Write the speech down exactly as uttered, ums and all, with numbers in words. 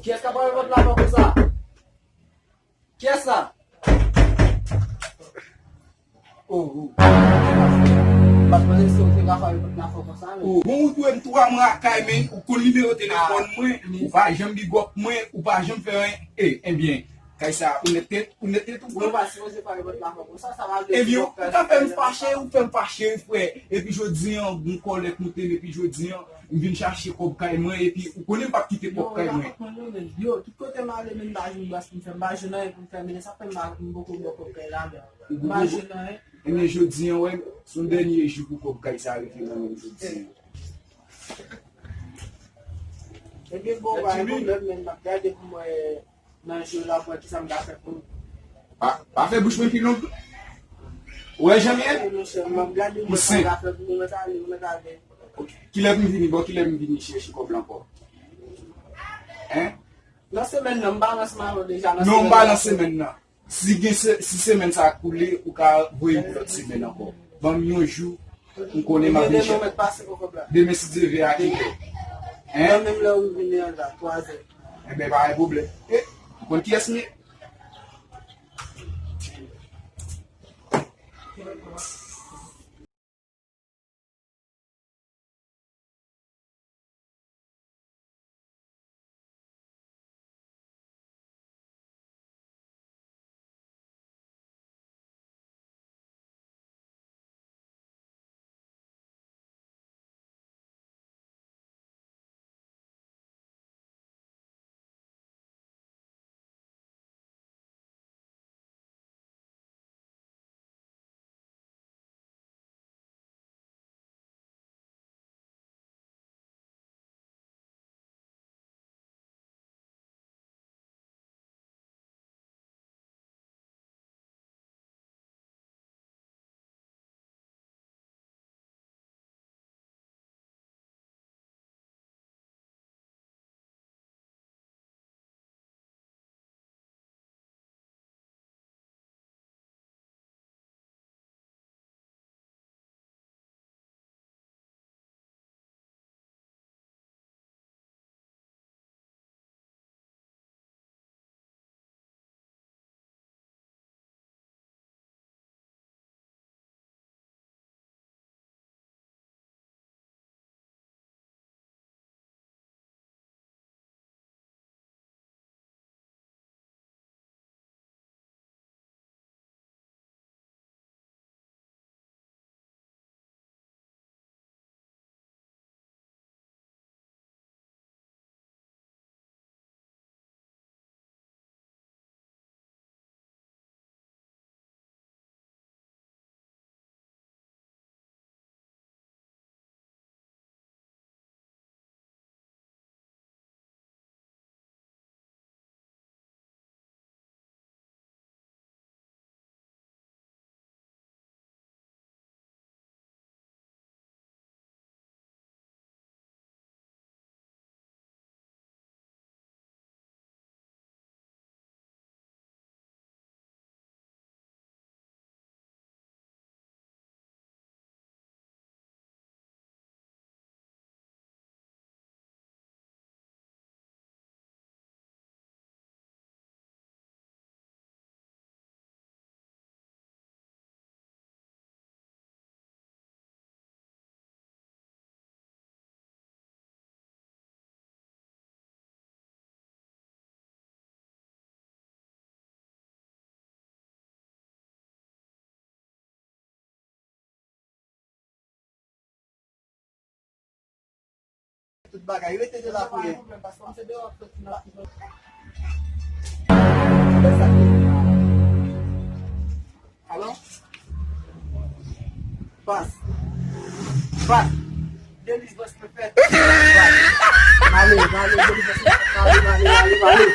Kiyès k ap frape pòt la fò konsa? Kiyès sa? Oh, oh. M ap mande si w te ka frape pòt la fò konsa, men. Oh, bon, ou dwe m twa mwa lakay, men ou konn nimewo telefòn mwen, ou pa janm big up mwen, ou pa janm fè anyen. E, ebyen, kay sa, ou nèt tèt, ou nèt tèt ou. Ou pa sipoze frape pòt la fò konsa, sa va vle di. Ebyen, ou ka fè m fache, ou fè m fache, frè. Epi jodi an, gon kòlè k moute m, epi jodi an, m vin chache kòb kay mwen, epi ou konnen m p ap kite kòb kay mwen. Yo, tout kote m ale, men m pa jwenn bras pou m fè, m pa jwenn anyen pou m fè, men sa fè m pa, m poko bò kòb kay la, men. M pa jwenn anyen. Ebyen, jodi an, wè, se yon dènye jou pou kòb kay sa rive nan men m jodi an. Ebyen, bon, pa gen pwoblèm, men m ap gade pou m wè nan jou la pou wè kisa m ka fè pou ou. Pa, pa fè bouch mwen pi long. Ou wè jan m ye? Monchè, m ap gade m wè sa m ka fè pou ou, mwen ta ale, mwen ta ale. Ok. Kilè pou m vini? Bon, kilè pou m vini chèche kòb la ankò? Hein? Nan semèn nan, m balans m avè w deja nan semèn nan. Non, m balans semèn nan. Si gen se-, si semèn sa a koule, ou ka voye m pou lòt semèn ankò. Ban m yon jou, m konnen m ap vin chèche. Demen mèt pase pou kòb la. Demen, si Dye vle, a kilè? Hein? Nan menm lè ou vini an la, twazè. Enben, pa gen pwoblèm. E, ou konn kiyès m ye? Tout bagay, rete de la pou mwen. Alo? Bas. Bas. Delivrans mwen fèt. Bas. Male, male, delivrans mwen fèt. Male, male, male, male.